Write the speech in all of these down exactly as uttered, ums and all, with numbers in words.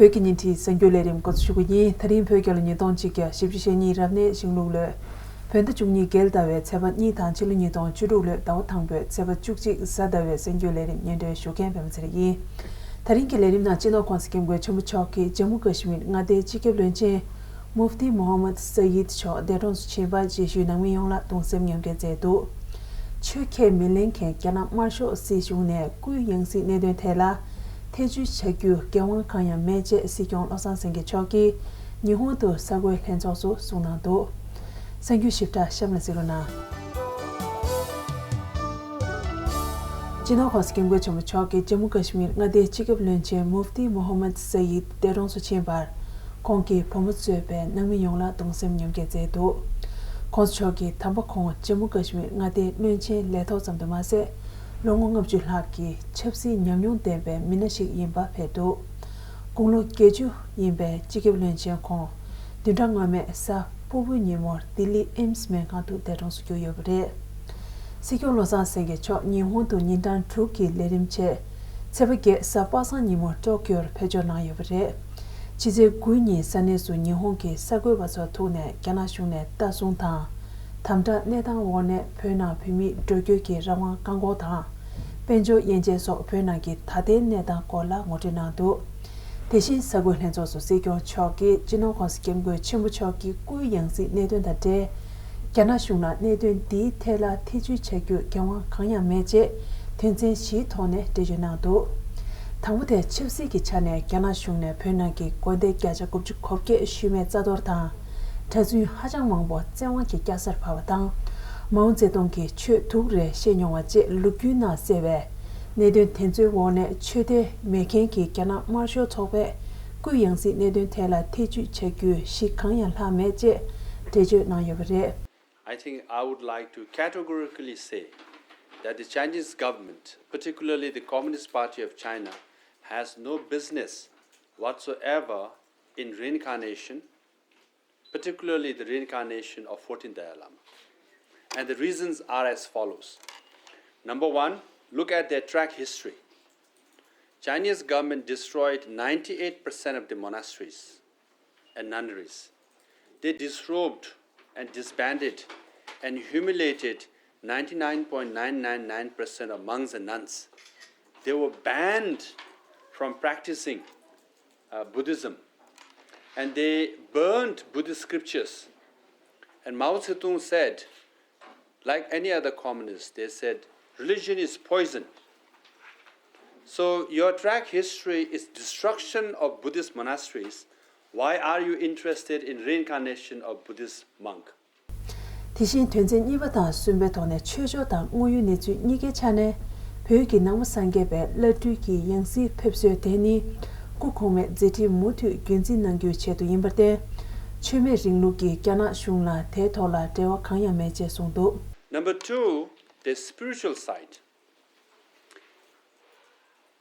བོད་ཀྱི་ཉིན་བྲིས་གསར་འགྱུར་ལས་རིམ་འགོ་འཛུགས་ཞུ་རྒྱུ་ཡིན། ད་རིང་བོད་རྒྱལ་ལོ་ཉིས་སྟོང་གཅིག་བརྒྱ་བཞི་བཅུ་ཞེ་གཉིས་རབ་གནས་ཤིང་ལུག་ལོའི་བོད་ཟླ་བཅུ་གཉིས་རྒྱལ་ཟླ་བའི་ཚེས་པ་གཉིས་དང་ཕྱི་ལོ་ཉིས་སྟོང་བཅུ་དྲུག་ལོའི་ཟླ་བ་དང་པོའི་ཚེས་པ་བཅུ་གཅིག་གཟའ་ཟླ་བའི་གསར་འགྱུར་ལས་རིམ་སྙན་སྒྲོན་ཞུ་མཁན་པད་མ་ཚེ་རིང་ཡིན། ད་རིང་གི་ལས་རིམ་ནང་སྤྱི་ནོར་༸གོང་ས་༸སྐྱབས་མགོན་ཆེན་པོ་མཆོག་གིས་ཇམ་མུ་ཀ་ཤི་མིར་མངའ་སྡེའི་སྤྱི་ཁྱབ་བློན་ཆེན་མུབ་ཏི་མོ་ཧམ་མད་སཱ་ཡིད་མཆོག་འདས་གྲོངས་སུ་ཕྱིན་པར་རྗེས་ཤུལ་ནང་མི་ཡོངས་ལ་གདུང་སེམས་མཉམ་སྐྱེད་མཛད་འདུག་ཆོས་ཁས་མི་ལེན་མཁན་རྒྱ་ནག་དམར་ཤོག་སྲིད་གཞུང་ནས་སྐུའི་ཡང་སྲིད་གནད་དོན་ཐད་ལ་ཐེ་བྱུས་བྱ་རྒྱུའི་འགན་དབང་གང་ཡང་མེད་ཅེས་སྲིད་སྐྱོང་བློ་བཟང་སེང་གེ་མཆོག་གིས་ཉི་ཧོང་དུ་གསར་འགོད་ལྷན་ཚོགས་སུ་གསུངས་གནང་འདུག་གསར་འགྱུར་ཞིབ་ཕྲ་གཤམ་ལ་གཟིགས་རོགས་གནང་། སྤྱི་ནོར་༸གོང་ས་༸སྐྱབས་མགོན་ཆེན་པོ་མཆོག་གིས་ཇམ་མུ་ཀ་ཤི་མིར་མངའ་སྡེའི་སྤྱི་ཁྱབ་བློན་ཆེན་མུབ་ཏི་མོ་ཧམ་མད་སཱ་ཡིད་འདས་གྲོངས་སུ་ཕྱིན་པར། ཁོང་གི་བུ་མོ་གཙོས་པའི་ནང་མི་ཡོངས་ལ་གདུང་སེམས་མཉམ་སྐྱེད་མཛད་འདུག ༸གོང་ས་མཆོག་གིས་དམ་པ་ཁོང་ཇམ་མུ་ཀ་ཤི་མིར་མངའ་སྡེའི་བློན་ཆེན་ལས་ཐོག་ཙམ་དུ་མ་ཟད། ལོ་ངོ་ལྔ་བཅུ་ལྷག་གི་ཆབ་སྲིད་ཉམས་མྱོང་ལྡན་པའི་མི་སྣ་ཞིག་ཡིན་པ་ཕེབས་འདུག་དགུང་ལོ་བརྒྱད་ཅུ་ཡིན་པའི་སྤྱི་ཁྱབ་བློན་ཆེན་ཁོང་བདུན་ཕྲག་སྔོན་མའི་གཟའ་ཕུར་བུའི་ཉིན་མོར་ལྡི་ལི་ཨེམ་སི་སྨན་ཁང་དུ་འདས་གྲོངས་སུ་གྱུར་ཡོད་པ་རེད། སྲིད་སྐྱོང་བློ་བཟང་སེང་གེ་མཆོག་ཉི་ཧོང་དུ་ཉིན་གྲངས་དྲུག་གི་ལས་རིམ་ཆེད། ཚེས་པ་བརྒྱད་གཟའ་པ་སངས་ཉིན་མོ་ཀྲོ་ཀྱོར་ཕེབས་འབྱོར་གནང་ཡོད་པ་རེད། ཕྱི་ཚེས་དགུའི་ཉིན་ས་གནས་སུ་ཉི་ཧོང་གི་གསར་འགོད་པ་ཚོར་ཐུག་ནས་རྒྱ་ནག་གཞུང་ནས་ལྟ་སྲུང་དང་། དམ་དྲག་གནས་སྟངས་འོག་ནས་བོད་ནང་བོད་མིའི་འགྲོ་སྐྱོད་ཀྱི་རང་དབང་བཀག་འགོག་དང་། དཔལ་འབྱོར་དབྱེ་འབྱེད་སོགས་བོད་ནང་གི་ད་ལྟའི་གནས་སྟངས་སྐོར་ལ་ངོ་སྤྲོད་གནང་འདུག་དེ་བཞིན་གསར་འགོད་ལྷན་ཚོགས་སུ་སྲིད་སྐྱོང་མཆོག་གིས་སྤྱི་ནོར་༸གོང་ས་༸སྐྱབས་མགོན་ཆེན་པོ་མཆོག་གི་སྐུའི་ཡང་སྲིད་གནད་དོན་དང་འབྲེལ། རྒྱ་ནག་གཞུང་ལ་གནད་དོན་འདིའི་ཐད་ལ་ཐེ་བྱུས་བྱ་རྒྱུའི་འགན་དབང་གང་ཡང་མེད་ཅེས་དོན་ཚན་བཞིའི་ཐོག་ནས་འགྲེལ་བརྗོད་གནང་འདུག་དང་པོ་དེ་ཆབ་སྲིད་ཀྱི་ཆ་ནས་རྒྱ་ནག་གཞུང་ནས་བོད་ནང་གི་དགོན་སྡེ་བརྒྱ་ཆ་དགུ་བཅུ་གོ་བརྒྱད་ཤུལ་མེད་རྩ་གཏོར་དང་། གྲྭ་བཙུན་ཧ་ཅང་མང་པོ་བཙན་དབང་གིས་སྐྱ་སར་ཕབ་པ་དང་། མའོ་ཙེ་ཏུང་གིས་ཆོས་དུག་རེད་བཤད་མྱོང་བ་བཅས་ལོ་རྒྱུས་ནང་གསལ་བའི་གནད་དོན་དེ་ཚོའི་འོག་ནས་ཆོས་དད་མེད་མཁན་གྱི་རྒྱ་ནག་དམར་ཤོག་ཚོགས་པས་སྐུའི་ཡང་སྲིད་གནད་དོན་ཐད་ལ་ཐེ་བྱུས་བྱ་རྒྱུའི་གཞི་གང་ཡང་ལྷག་མེད་ཅེས་འགྲེལ་བརྗོད་གནང་ཡོད་པ་རེད། I think I would like to categorically say that the Chinese government, particularly the Communist Party of China, has no business whatsoever in reincarnation, particularly the reincarnation of fourteenth Dalai Lama. And the reasons are as follows. Number one, look at their track history. Chinese government destroyed ninety-eight percent of the monasteries and nunneries. They disrobed and disbanded and humiliated ninety-nine point nine nine nine percent of monks and nuns. They were banned from practicing uh, Buddhism. And they burned Buddhist scriptures. And Mao Zedong said, like any other communist, they said, religion is poison. So your track history is destruction of Buddhist monasteries. Why are you interested in reincarnation of Buddhist monk? དེ་བཞིན་དོན་ཚན་གཉིས་པ་དང་གསུམ་པའི་ཐོག་ནས་ཆོས་ཕྱོགས་དང་དངོས་ཡོད་གནས་ཚུལ་གཉིས་ཀའི་ཆ་ནས་བོད་ཀྱི་ནང་པ་སངས་རྒྱས་པའི་བླ་སྤྲུལ་གྱི་ཡང་སྲིད་ཕེབས་སྲོལ་དེ་ནི་སྐུ་གོང་མའི་མཛད་འཕྲིན་མུ་མཐུད་རྒྱུན་འཛིན་གནང་རྒྱུའི་ཆེད་དུ་ཡིན་པར་བརྟེན། ཆོས་མེད་རིང་ལུགས་ཀྱིས་རྒྱ་ནག་གཞུང་ལ་དེའི་ཐོག་ལ་འབྲེལ་བ་གང་ཡང་མེད་ཅེས་གསུངས་འདུག Number two, the spiritual side.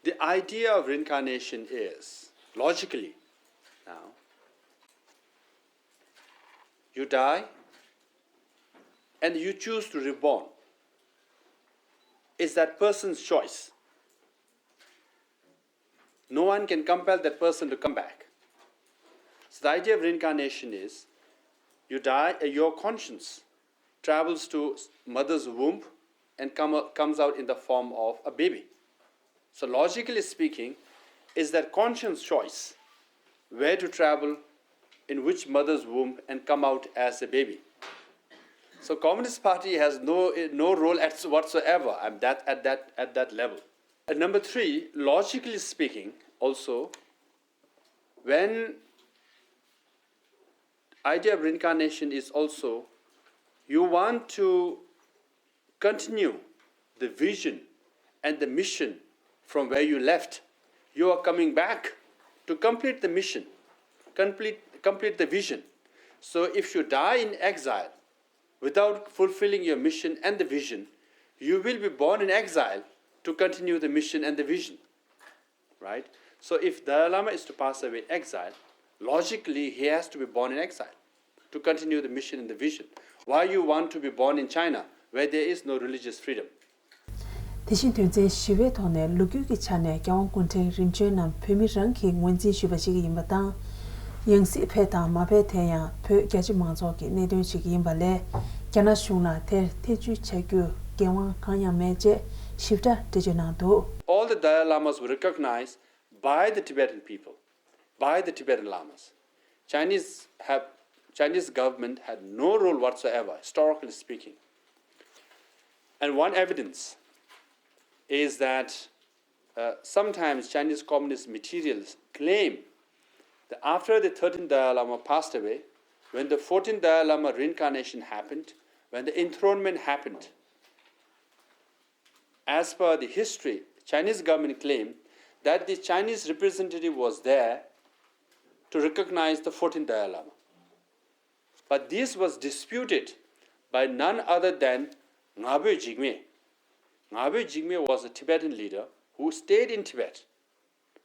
The idea of reincarnation is, logically, now, you die and you choose to reborn. It's that person's choice. No one can compel that person to come back. So the idea of reincarnation is you die, uh, your conscience travels to mother's womb and come, comes out in the form of a baby. So logically speaking, it's that conscience choice where to travel, in which mother's womb and come out as a baby. So Communist Party has no, no role at, whatsoever at that, at, that, at that level. And number three, logically speaking, also, when idea of reincarnation is also you want to continue the vision and the mission from where you left. You are coming back to complete the mission, complete, complete the vision. So if you die in exile without fulfilling your mission and the vision, you will be born in exile to continue the mission and the vision. Right? So if Dalai Lama is to pass away in exile, logically he has to be born in exile to continue the mission and the vision. Why you want to be born in China where there is no religious freedom? དེ་བཞིན་དོན་ཚན་བཞི་པའི་ཐོག་ནས་ལོ་རྒྱུས་ཀྱི་ཆ་ནས་རྒྱལ་དབང་སྐུ་ཕྲེང་རིམ་བྱོན་རྣམས་བོད་མི་རང་གིས་ངོས་འཛིན་ཞུས་པ་ཞིག་ཡིན་པ་དང་། ཡང་སྲིད་ཕེབས་དང་མ་ཕེབས་དེ་ཡང་བོད་རྒྱ་ཆེ་མང་ཚོགས་ཀྱི་གནད་དོན་ཞིག་ཡིན་པ་ལས། རྒྱ་ནག་གཞུང་ལ་དེར་ཐེ་བྱུས་བྱ་རྒྱུའི་འགན་དབང་གང་ཡང་མེད་ཅེས་ཞིབ་ཕྲ་འགྲེལ་བརྗོད་གནང་འདུག། All the Dalai Lamas were recognized by the Tibetan people, by the Tibetan Lamas. Chinese have Chinese government had no role whatsoever, historically speaking. And one evidence is that uh, sometimes Chinese communist materials claim that after the thirteenth Dalai Lama passed away, when the fourteenth Dalai Lama reincarnation happened, when the enthronement happened, as per the history, Chinese government claimed that the Chinese representative was there to recognize the fourteenth Dalai Lama. But this was disputed by none other than Ngabö Jigme. Ngabö Jigme was a Tibetan leader who stayed in Tibet,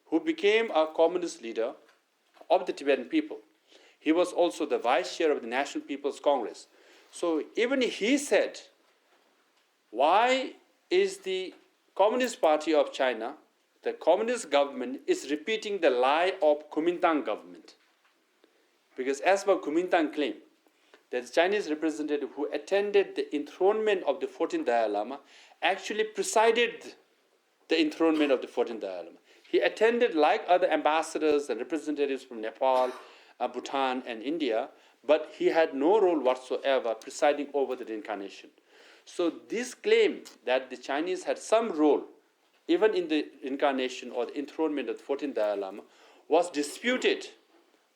who became a communist leader of the Tibetan people. He was also the vice chair of the National People's Congress. So even he said, why is the Communist Party of China, the communist government, is repeating the lie of Kuomintang government? Because as per Kuomintang claim, that the Chinese representative who attended the enthronement of the fourteenth Dalai Lama actually presided the enthronement of the fourteenth Dalai Lama. He attended like other ambassadors and representatives from Nepal, uh, Bhutan, and India, but he had no role whatsoever presiding over the reincarnation. So this claim that the Chinese had some role even in the reincarnation or the enthronement of the fourteenth Dalai Lama was disputed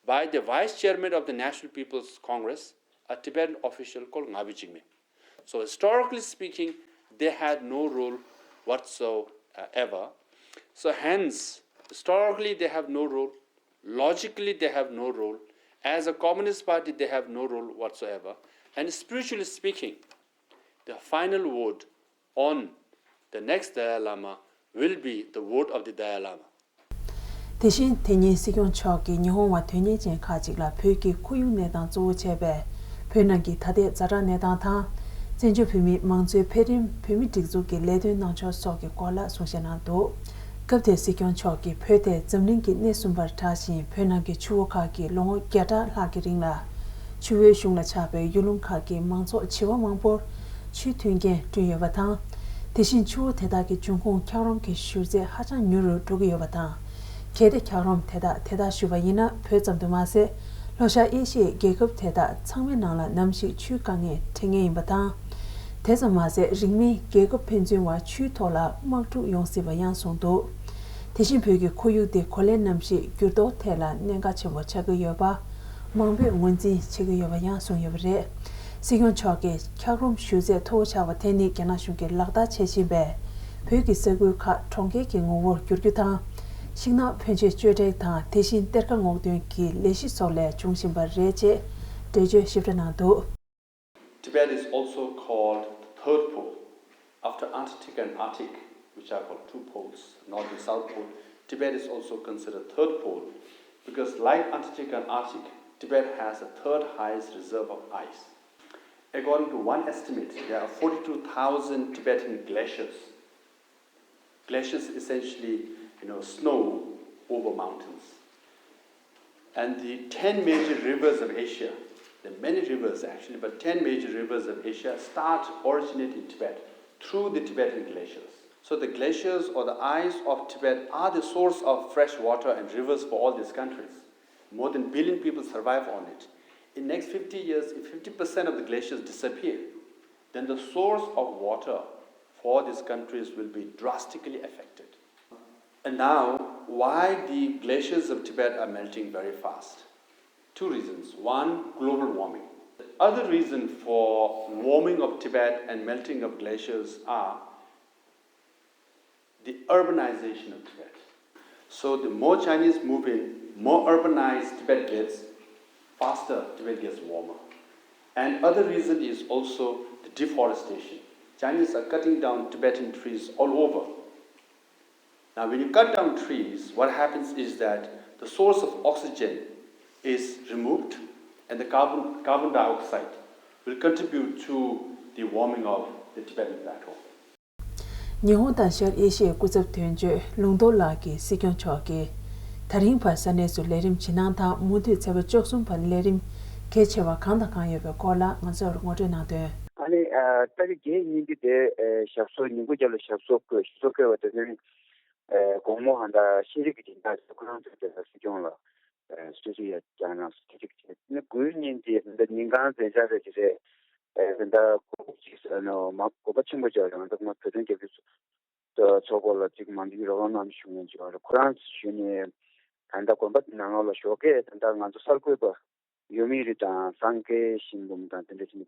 by the vice chairman of the National People's Congress, a Tibetan official called Ngabö Jigme. So historically speaking, they had no role whatsoever. So hence, historically they have no role, logically they have no role, as a communist party they have no role whatsoever, and spiritually speaking, the final vote on the next Dalai Lama will be the vote of the Dalai Lama. དེ་བཞིན་དེ་ཉིན་སྲིད་སྐྱོང་མཆོག་གིས་ཉི་ཧོང་བ་དོན་གཉེར་ཅན་ཁག་ཅིག་ལ་བོད་ཀྱི་ཁོར་ཡུག་གནས་སྟངས་གཙོ་བོ་བྱས་པའི་བོད་ནང་གི་ད་ལྟའི་ཛ་དྲག་གནས་སྟངས་དང་། བཙན་བྱོལ་བོད་མིའི་མང་གཙོའི་འཕེལ་རིམ། བོད་མིའི་སྒྲིག་འཛུགས་ཀྱི་ལས་དོན་གནང་ཕྱོགས་སོགས་ཀྱི་སྐོར་ལ་གསུང་བཤད་གནང་འདུག། སྐབས་དེར་སྲིད་སྐྱོང་མཆོག་གིས་བོད་དེ་འཛམ་གླིང་གི་སྣེ་གསུམ་པར་གྲགས་ཤིང་། བོད་ནང་གི་ཆུ་བོ་ཁག་གིས་ལོ་ངོ་བརྒྱ་ཕྲག་ལྷག་གི་རིང་ལ་ཆུ་བོའི་གཞུང་ལ་ཆགས་པའི་ཡུལ་ལུང་ཁག་གི་མང་ཚོགས་བྱེ་བ་མང་པོར་ཆུའི་མཐུན་རྐྱེན་བསྐྲུན་ཡོད་པ་དང་། དེ་བཞིན་ཆུ་བོ་དེ་དག་གི་འབྱུང་ཁུངས་འཁྱགས་རོམ་གྱི་བཞུར་རྫས་ཧ་ཅང་ཉུང་རུ་འགྲོ་གི་ཡོད་པ་དང་། གལ་ཏེ་འཁྱགས་རོམ་དེ་དག་དེ་ལྟར་བཞུར་བ་ཡིན་ན། བོད་ཙམ་དུ་མ་ཟད། ལྷོ་ཤར་ཨེ་ཤི་ཡའི་རྒྱལ་ཁབ་དེ་དག་ཚང་མའི་ནང་ལ་ནམ་ཞིག་ཆུའི་དཀའ་ངལ་འཕྲད་ངེས་ཡིན་པ་དང་། དེ་ཙམ་མ་ཟད། རིང་མིན་རྒྱལ་ཁབ་ཕན་ཚུན་བར་ཆུའི་ཐོག་ལ་དམག་འཁྲུག་ཡོང་སྲིད་པ་ཡང་གསུངས་འདུག། དེ་བཞིན་བོད་ཀྱི་ཁོར་ཡུག་དེ་གོ་ལའི་གནམ་གཤིས་འགྱུར་ལྡོག་ཐད་ལ་གནད་འགག་ཆེན་པོ་ཆགས་ཀྱི་ཡོད་པ། མང་པོས་ངོས་འཛིན་བྱེད་ཀྱི་ཡོད་པ་ཡང་གསུངས་ཡོད་པ་རེད། སྲིད་སྐྱོང་མཆོག་གིས་འཁྱགས་རོམ་བཞུར་རྫས་མཐོ་བོ་ཆགས་པ་དེ་ནི་རྒྱ་ནག་གཞུང་གིས་ལག་བསྟར་བྱེད་བཞིན་པའི་བོད་ཀྱི་ས་ཁུལ་ཁག་གྲོང་ཁྱེར་གྱི་ངོ་བོར་བསྒྱུར་རྒྱུ་དང་། ཤིང་ནགས་ཕོན་ཆེ་གཅོད་འབྲེག་དང་། དེ་བཞིན་གཏེར་ཁ་སྔོག་འདོན་གྱི་ལས་གཞི་སོགས་ལས་བྱུང་བཞིན་པ་རེད་ཅེས་འགྲེལ་བརྗོད་ཞིབ་ཕྲ་གནང་འདུག། Tibet is also called the third pole. After Antarctica and Arctic, which are called two poles, North and South Pole, Tibet is also considered third pole because, like Antarctica and Arctic, Tibet has the third highest reserve of ice. According to one estimate, there are forty-two thousand Tibetan glaciers. Glaciers essentially, you know, snow over mountains. And the ten major rivers of Asia, there are many rivers actually, but ten major rivers of Asia start, originate in Tibet through the Tibetan glaciers. So the glaciers or the ice of Tibet are the source of fresh water and rivers for all these countries. More than billion people survive on it. In next fifty years, if fifty percent of the glaciers disappear, then the source of water for these countries will be drastically affected. And now, why the glaciers of Tibet are melting very fast? Two reasons. One, global warming. The other reason for warming of Tibet and melting of glaciers are the urbanization of Tibet. So the more Chinese move in, more urbanized Tibet gets, faster Tibet gets warmer. And other reason is also the deforestation. Chinese are cutting down Tibetan trees all over. Now, when you cut down trees, what happens is that the source of oxygen is removed, and the carbon, carbon dioxide will contribute to the warming of the Tibetan plateau. ཉི་ཧོང་དང་ཤར་ཨེ་ཤི་ཡའི་སྐུ་ཚབ་དོན་གཅོད་ལུང་རྟོགས་ལགས་ཀྱིས་སྲིད་སྐྱོང་མཆོག་གིས་ད་རིང་བར་ས་གནས་སུ་ལས་རིམ་ཇི་གནང་དང་མུ་མཐུད་ཚེས་པ་བཅུ་གསུམ་བར་ལས་རིམ་གལ་ཆེ་བ་གང་དང་གང་ཡོད་པའི་སྐོར་ལ་ང་ཚོར་ངོ་སྤྲོད་གནང་དོན། ཨ་ནི་ཨ་ཏ་རིག་བརྒྱད་ཉིན་དེ་དེ་ཨེ་ཞབས་སོར་ཉིན་གུང་རྒྱབ་ལ་ཞབས་སོར་བཀོད། ཞབས་སོར་བཀོད་པ་དེ་ནི་ཨེ་དགོང་མོ་ཧ་ད་ཤེས་རིག་གི་སྦྱིན་བདག་ཁོ་རང་ཚོས་དེ་ལ་སྲིད་སྐྱོང་ལ་ཨེ་གསོལ་ཚིགས་ཡ་བརྒྱབ་གནང་སོང་། དེ་རིགས་བྱས་ནི་དགུའི་ཉིན་དེ་ཧ་ད་ཉིན་གང་མཛད་འཆར་རེ་ཅིག་རེད། ཨེ་ད་ལྟ་གོ་སྐབས་ཅིག་ཨ་ནི་མ་གོ་སྐབས་ཆེན་པོ་ཅིག་རེད། ང་ཚོ་ང་བོད་དོན་རྒྱབ་སྐྱོར་ཚོགས་པ་ལ་ཅིག་མ་འདི་རོགས་རམ་གནང་བྱུང་མཁན་ཅིག་རེད། ཁོ་རང་ཚོ་ཞུས་ནས་ད་ལྟ་དགོན་པ་དེ་ནང་ལོགས་ལ་ཞོགས་ཀས་ད་ལྟ་ང་ཚོ་གསར་འགོད་པ་ཡོད་མི་རིགས་དང་སངས་རྒྱས་ཞིང་འབུམ་དང་དེ་འདྲ་ཅིག་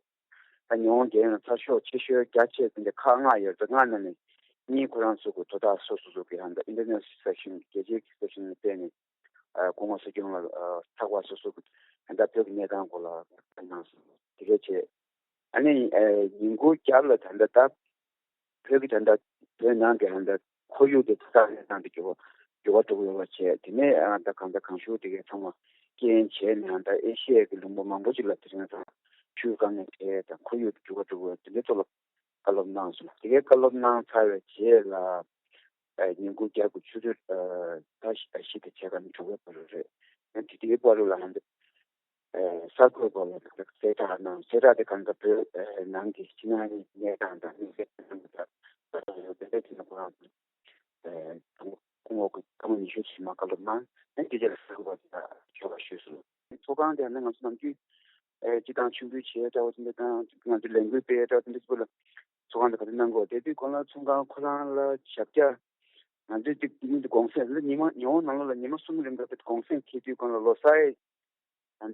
ད་ཉི་ཧོང་རྒྱལ་ཡོངས་ཚགས་ཤོག་ཆེ་ཤོས་རྒྱ་ཆེ་དེ་འདྲ་ཁག་ལྔ་ཡོད་རེད། ལྔ་ནང་ནས་གཉིས་ཁོ་རང་ཚོ་གི་དོ་བདག་སོ་སོ་སོ་གི་ཧ་ད་ཨིན་ཊར་ནེ་ཤ་ནལ་སེག་ཤན་རྒྱལ་སྤྱིའི་སེག་ཤན་ནས་སྤེལ་ནས། ཨ་སྐུ་ངོ་སྲིད་སྐྱོང་ལ་ཨ་ཚགས་པར་སོ་སོ་གི་ད་ལྟ་བོད་ཀྱི་གནས་སྟངས་སྐོར་ལ་གནང་སོང་། དེ་གས་བྱས། ཨ་ནི་ཨ་ཉིན་གུང་རྒྱབ་ལ་ད་ལྟ་ད་བོད་ཀྱི་ད་ལྟ་བོད་ནང་གི་ད་ལྟ་ཁོར་ཡུག་དེ་ད་ལྟ་གནས་སྟངས་དེ་འགྱུར་བ་འགྱུར་བ་འགྲོ་གི་ཡོད་པ་བྱས། དེ་ནས་ཨ་ད་གང་ལྟར་གང་ཤུགས་དེ་གས་ཚང་མ་རྐྱེན་བྱས་ནས་ཨ་ད་ཨེ་ཤི་ཡའི་གི་ལུང་པ་མང་པོ་ཅིག་ལ་དེ་རིང་ད་ཆུའི་དཀའ་ངལ་འཕྲད་དང་ཁོར་ཡུག་དེ་འགྱུར་བ་འགྲོ་གི་ཡོད་པ་དེ་འདྲའི་ཐོག་ལ་བཀའ་སློབ་གནང་སོང་། དེ་གའི་བཀའ་སློབ་གནང་ཚར་བའི་རྗེས་ལ་ཨ་ཉིན་གུང་རྒྱབ་ཀྱི་ཆུ་ཚོད་ཨ་ད་བཞི་དང་ཕྱེད་ཀ་ནས་དྲུག་པའི་བར་དུ་རེད། ཨ་དེ་དེའི་བར་དུ་ལ་ཧ་འདི་ཨ་གསར་འགོད་པ་ལ་གསལ་བསྒྲགས་གནང་། གསལ་བསྒྲགས་དེ་གང་ལྟར་བོད་ཨ་ནང་གི་ཕྱི་ནང་གཉིས་གནས་སྟངས་དང་དམིགས་བསལ་ནང་གི་ད་དེ་འདྲ་དེ་ནས་ཁོ་རང་ཨ་སྐུ་ངོ་གི་སྐར་མ་ཉི་ཤུ་ཙམ་མ་བཀའ་སློབ་གནང་། ཨ་དེ་རྗེས་ལ་གསར་འགོད་པ་དེ་ལ་ཞོགས་པ་ཞུས་སོང་། ཚོགས་ཁང་དེ་ནི་ང་ཚོ་ནམ་རྒྱུན་ཨེ་སྤྱི་བཏང་མཆོད་འབུལ་བྱས་འདྲ་བོ་དེ་འདྲ་དང་ང་ཚོ་ལས་འགུལ་སྤེལ་འདྲ་བོ་དེ་འདྲ་ཚོ་ལ་ཚོགས་ཁང་དུ་ག་དུས་གནང་དགོས། དེ་དུས་གོང་ལ་ཚོགས་ཁང་ཁོ་རང་ལ་ཞབས་བཀྱག་ང་ཚོའི་ཅིག་དེ་ཉིད་དུ་གུང་སེང་ལ་ཉི་མ་ཉི་ཧོང་ནང་ལོགས་ལ་ཉི་མ་གསུམ་རིང་ག་དུས་གུང་སེང་འཁེལ་དུས་གོང་ལ་ལོ་གསར་ཡི་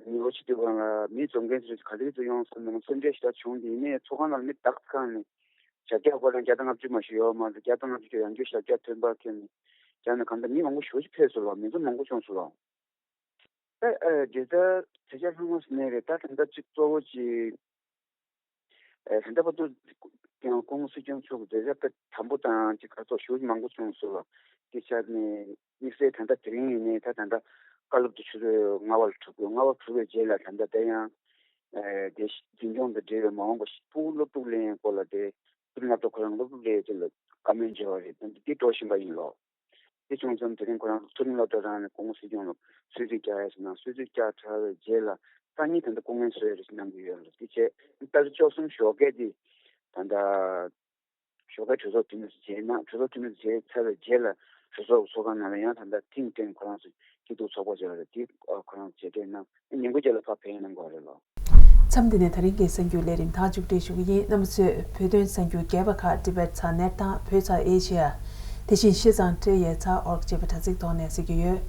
ཉི་ཧོང་ཕྱི་དུས་གོང་ལ་མི་འཛོམས་མཁན་ཚོ་ག་ལེར་དུ་ཡོང་སོང་ནང་སེམས་ཁྲལ་ཞེ་དྲག་བྱུང་། དེ་ཡིན་ནའི་ཚོགས་ཁང་ནང་ལ་མི་དག་ཚང་ནས་ཞབས་བཀྱག་སྐོར་ལ་བརྒྱ་དང་ལྔ་བཅུ་མ་ཞིག་ཡོད་མ་རེད། བརྒྱ་དང་ལྔ་བཅུ་ཡང་རྒྱུ་ཞབས་བཀྱག་ཐོན་པ་ཁྱེར་ནས་བརྒྱ་ནས་གང་ལྟར་མི་མང་པོ་ཞེ་པོ་ཅིག་ཕེབས་སོང་ལ། མི་འཛོམས་མང་པོ་བྱུང་སོང་ལ། ཨ་ཨ་དེ་ལྟར་དེ་ཆ་ལྷག་མ་སུ་ནས་རེད། ད་ད་ལྟ་གཅིག་གཙོ་བོ་གཅིག་ཨ་ད་ལྟ་བར་དུ་ཀྱང་སྐུ་ངོ་སྲིད་སྐྱོང་མཆོག་གི་མཛད་འཆར་དཔེ་དམ་པོ་དང་གཅིག་ག་ཚོད་ཞེ་པོ་མང་པོ་བྱུང་སོང་ལ། དེ་ཆ་ནས་དམིགས་བསལ་ད་ལྟ་དེ་རིང་ཡིན་ནའི་ད་ད་ལྟ་བཀའ་སློབ་དེ་ཆུ་ཚོད་ལྔ་པ་ལ་གྲུབ་དགོས། ལྔ་པ་གྲུབ་པའི་རྗེས་ལ་ད་ལྟ་དེ་ཡང་ཨ་དེ་འཛིན་སྐྱོང་དང་འབྲེལ་བའི་མ་འོངས་པ་ཕྲུ་གུ་སློབ་ཕྲུག་ལེན་སྐོར་ལ་དེ་ཚུར་སློབ་གྲྭ་ཁོ་རང་སློབ་ཕྲུག་ལེན་ཆེད་ལ་བཀའ་མོལ་བྱས་པ་རེད། ད་འདི་འགྲོ་བཞིན་པ་ཡིན་ལོ། དེ་བྱུང་ཙང་དེ་རིང་ཁོ་རང་ཚོ་མཚོ་གླིང་སློབ་གྲྭ་རང་ནས་སྐུ་ངོ་སྲིད་སྐྱོང་ལ་གསོལ་ཚིགས་བཀྱག་ཡ་ཟེར་ན། གསོལ་ཚིགས་བཀྱག་ཚར་བའི་རྗེས་ལ་སང་ཉིན་ད་ལྟ་སྐུ་ངལ་གསོ་ཡ་རེད་ཟེར་གནང་གི་ཡོད་ལ། དེ་བྱས་ཏ་རིག་བཅུ་གསུམ་ཞོགས་ཀས་དེ་ད་ལྟ་ཞོགས་ཀས་གྲོས་ཚོགས་འཐུས་མི་ཚོ་མཇལ་གནང་། གྲོས་ཚོགས་འཐུས་མི་ཚོ་མཇལ་ཚར་བའི་རྗེས་ལ་གྲོས་ཚོགས་ཚོགས་ཁང་ནང་ལ་ཡང་ད་ལྟ་ཐེངས་ཐེངས་ཁོ་རང་ཚོ་སྐྱིད་སྡུག་ཚོགས་པ་བཅས་པ་རེད། དེ་ཁོ་རང་ཚོ་མཇལ་འཕྲད་གནང་། ཉིན་གུང་རྗེས་ལ་ཕར་ཕེབས་གནང་དགོས་རེད་ལོ། མཚམས་འདི་ནས་ད་རིང་གི་གསར་འགྱུར་ལས་རིམ་ད་མཇུག་སྒྲིལ་ཞུ་གི་ཡིན། རྣམ་པ་ཚོས་བོད་དོན་གསར་འགྱུར་རྒྱས་པ་ཁག་Tibet Channel དང་བོད་ཚགས་ཨེ་ཤི་ཡ། དེ་བཞིན་ཤིས་ཙང་ཊེ་ཡེ་ཚ་ཨོར་ཅེས་པའི་དྲ་ཚིགས་ཐོག་ནས་གཟིགས་ཀྱི་ཡོད།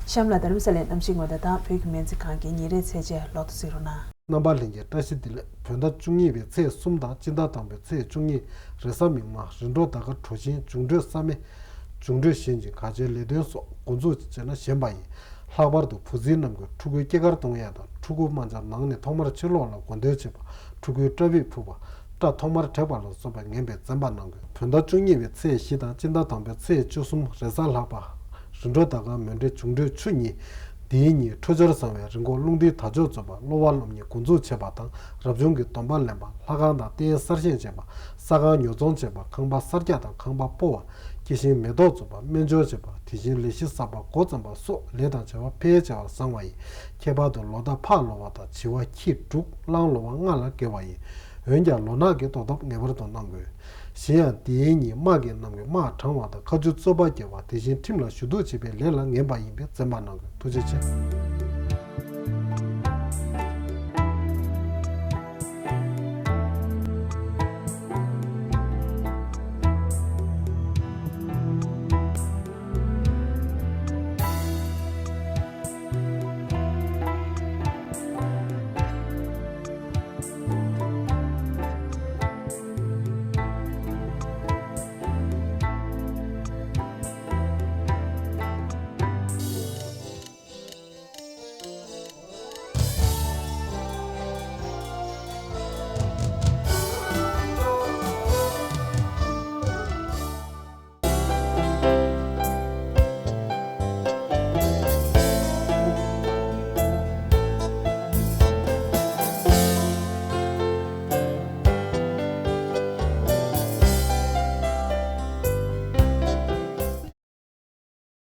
གཤམ་ལ་རྡ་རམ་ས་ལའི་གནམ་གཤིས་སྔོན་བརྡ་དང་བོད་ཀྱི་སྨན་རྩིས་ཁང་གི་ཉིན་རེའི་ཚད་ཆ་ལོག་ཏུ་གཟིགས་རོགས་གནང་། རྣམ་པ་ལྷན་རྒྱས་བཀྲ་ཤིས་བདེ་ལེགས། བོད་ཟླ་བཅུ་གཉིས་པའི་ཚེས་གསུམ་དང་སྤྱི་ཟླ་དང་པོའི་ཚེས་བཅུ་གཉིས། རེས་གཟའ་མིག་དམར། རིམ་གྲོ་ཟླ་སྐར་གྲུ་ཆེན། འབྱུང་འཕྲོད་གཟའ་སྨེ། འབྱུང་འཕྲོད་གཞན་གྱི་ག་ཆེ་ལས་དོན་སོགས་འགོ་འཛུགས་བྱས་ན་ཞན་པ་ཡིན། ལྷག་པར་དུ་བུ་ཚའི་རྣམས་ཀྱི་ཕྲུ་གུའི་སྐྱེས་སྐར་གཏོང་ཡས་དང་ཕྲུ་གུ་དམར་འབྱར་ནང་ནས་ཐོག་མར་ཕྱི་ལོགས་ལ་འགོ་འདོན་བྱེད་པ། ཕྲུ་གུའི་སྐྲ་དབྱིབས་ཕུད་པ། སྐྲ་ཐོག་མར་བྲེག་པ་ལ་སོགས་པ་ངན་པས་འཛེམ་པ་གནང་དགོས། བོད་ཟླ་བཅུ་གཉིས་པའི་ཚེས་བཞི་དང་སྤྱི་ཟླ་དང་པོའི་ཚེས་བཅུ་གསུམ་རེས་གཟའ་ལྷག་པ། རིམ་གྲོ་ཟླ་སྐར་མོན་གྲོ་འབྱུང་འཕྲོད་ཆུ་གཉིས། འདིའི་ཉིན་འཕྲོད་སྦྱོར་བཟང་བའི་རི་མགོ་རླུང་རྟའི་དར་ལྕོག་འཛོམས་པ་གློ་བ་སློབ་གཉེར་འགོ་འཛུགས་བྱེད་པ་དང་རབ་བྱུང་གི་སྡོམ་པ་ལེན་པ། ལྷ་ཁང་དང་རྟེན་གསར་བཞེངས་བྱེད་པ། ས་ཁང་ཉོ་ཚོང་བྱེད་པ། ཁང་པ་གསར་རྒྱག་དང་ཁང་པ་སྤོ་བ། སྐྱེད་ཤིང་མེ་ཏོག་འཛུགས་པ། སྨན་སྦྱོར་བྱེད་པ། དེ་བཞིན་ལས་གཞི་གསར་པ་འགོ་བརྩམས་པ་སོགས་ལས་དང་བྱ་བ་ཕལ་ཆེ་བ་བཟང་བ་ཡིན། ཁྱད་པར་དུ་ལོ་ཟླ་ཕག་ལོ་བ་དང་བྱི་བ་ཁྱི་འབྲུག་གླང་ལོ་བ་ལྔ་ལ་དགེ་བ་ཡིན། འོན་ཀྱང་ལོ་ནག་གི་ཟློག་ཐབས་ངེས་པར་དུ་གནང་དགོས། གཞན་ཡང་འདིའི་ཉིན་དམག་གི་རྣམས་ཀྱི་དམག་དྲང་བ་དང་མཁའ་སྤྱོད་རྩོད་པ་རྒྱག་པ། དེ་བཞིན་ཁྲིམས་ལ་ཞུ་གཏུག་བྱེད་པའི་ལས་ལ་ངན་པ་ཡིན་པས་འཛེམ་པ་གནང་དགོས། ཐུགས་རྗེ་ཆེ།